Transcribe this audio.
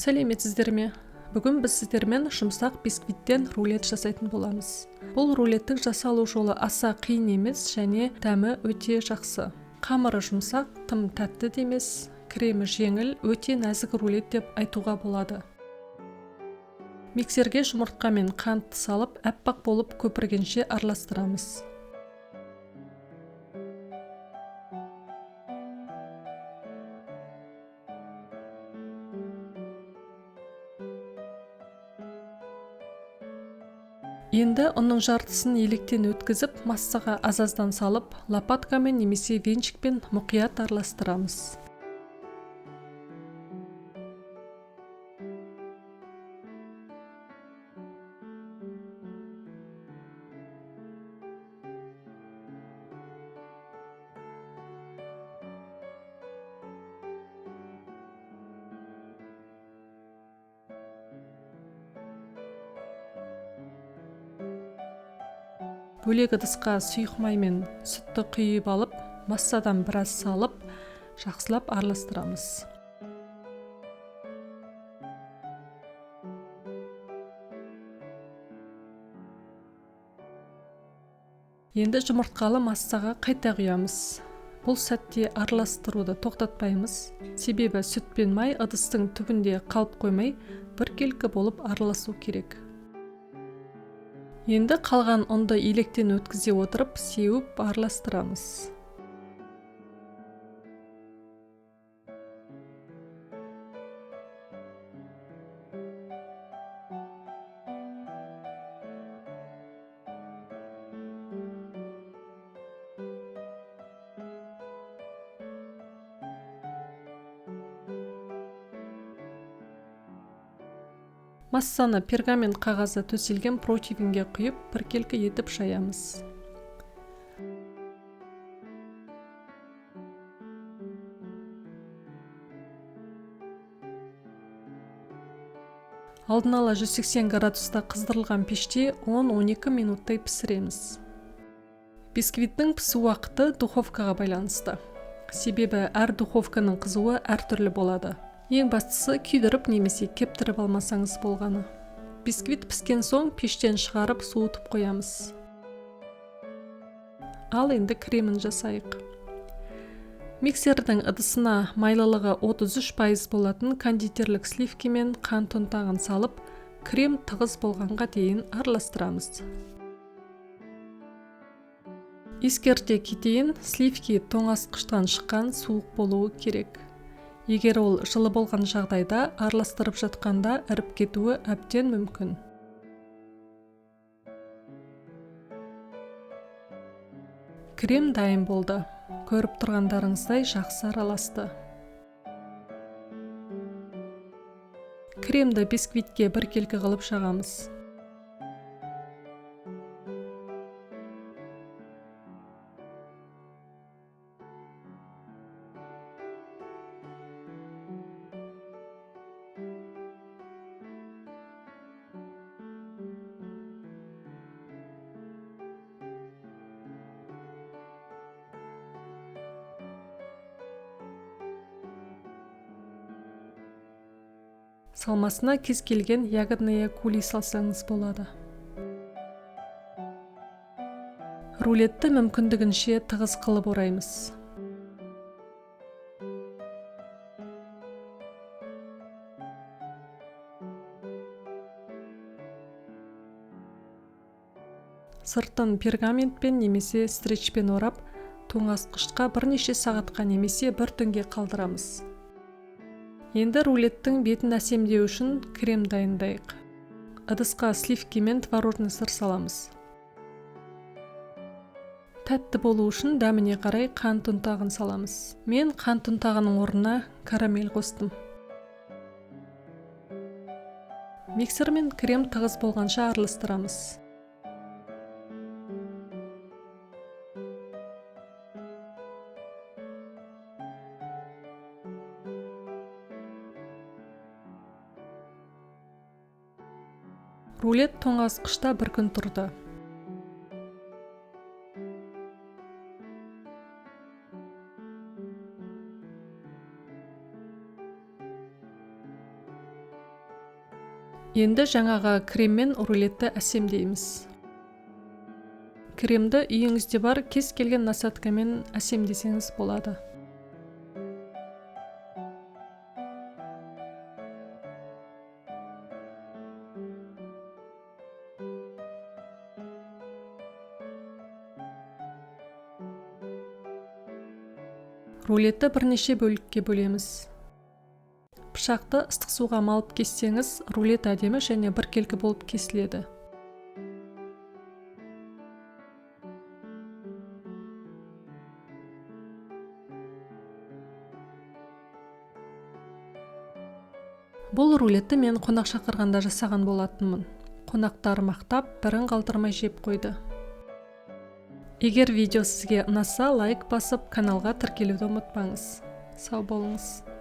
Сәлеметсіздер ме? Бүгін біз сіздермен жұмсақ бисквиттен рулет жасайтын боламыз. Бұл рулеттің жасалу жолы аса қиын емес және дәмі өте жақсы. Қамыры жұмсақ, тым тәтті де емес, кремі жеңіл, өте нәзік рулет деп айтуға болады. Миксерге жұмыртқа мен қантты салып, әппақ болып көпіргенше араластырамыз. Енді ұнның жартысын електен өткізіп, массаға аз-аздан салып, лопаткамен немесе венчикпен мұқият араластырамыз. Бөлек ыдысқа сұйық май мен сүтті құйып алып, массадан біраз салып, жақсылап араластырамыз. Енді жұмыртқалы массаға қайта құямыз. Бұл сәтте араластыруды тоқтатпаймыз, себебі сүт пен май ыдыстың түбінде қалып қоймай, біркелкі болып араласу керек. Енді қалған ұнды електен өткізе отырып, сеуіп араластырамыз. Массаны пергамент қағазы төселген противенге құйып, біркелкі етіп жаямыз. Алдын ала 180 градуста қыздырылған пеште 10-12 минуттай пісіреміз. Бисквиттің пісу уақыты духовкаға байланысты. Себебі әр духовканың қызуы әртүрлі болады. Ең бастысы күйдіріп немесе кептіріп алмасаңыз болғаны. Бисквит піскен соң пештен шығарып суытып қоямыз. Ал енді кремін жасайық. Миксердің ыдысына майлылығы 33% болатын кондитерлік сливки мен қант ұнтағын салып, крем тығыз болғанға дейін араластырамыз. Ескерте кетейін, сливки тоңазытқыштан шыққан суық болуы керек. Егер ол жылы болған жағдайда араластырып жатқанда іріп кетуі әбден мүмкін. Крем дайын болды. Көріп тұрғандарыңыздай жақсы араласты. Кремді бисквитке біркелкі қылып жағамыз. Салмасына кез келген ягодные кули салсаңыз болады. Рулетті мүмкіндігінше тығыз қылып ораймыз. Сыртын пергаментпен немесе стречпен орап, тоңазытқышқа бірнеше сағатқа немесе бір түнге қалдырамыз. Енді рулеттің бетін әсемдеу үшін крем дайындайық. Ыдысқа сливки мен творожный сыр саламыз. Тәтті болу үшін дәміне қарай қант ұнтағын саламыз. Мен қант ұнтағының орнына карамель қостым. Миксермен крем тығыз болғанша араластырамыз. Рулет тоңазытқышта бір күн тұрды. Енді жаңағы креммен рулетті әсемдейміз. Кремді үйіңізде бар кез келген насадкамен әсемдесеңіз болады. Рулетті бірнеше бөлікке бөлеміз. Пышақты ыстық суға малып кессеңіз, рулет әдемі және біркелкі болып кесіледі. Бұл рулетті мен қонақ шақырғанда жасаған болатынмын. Қонақтар мақтап, бірін қалдырмай жеп қойды. Егер видео сізге ұнаса, лайк басып, каналға тіркелуді ұмытпаңыз. Сау болыңыз.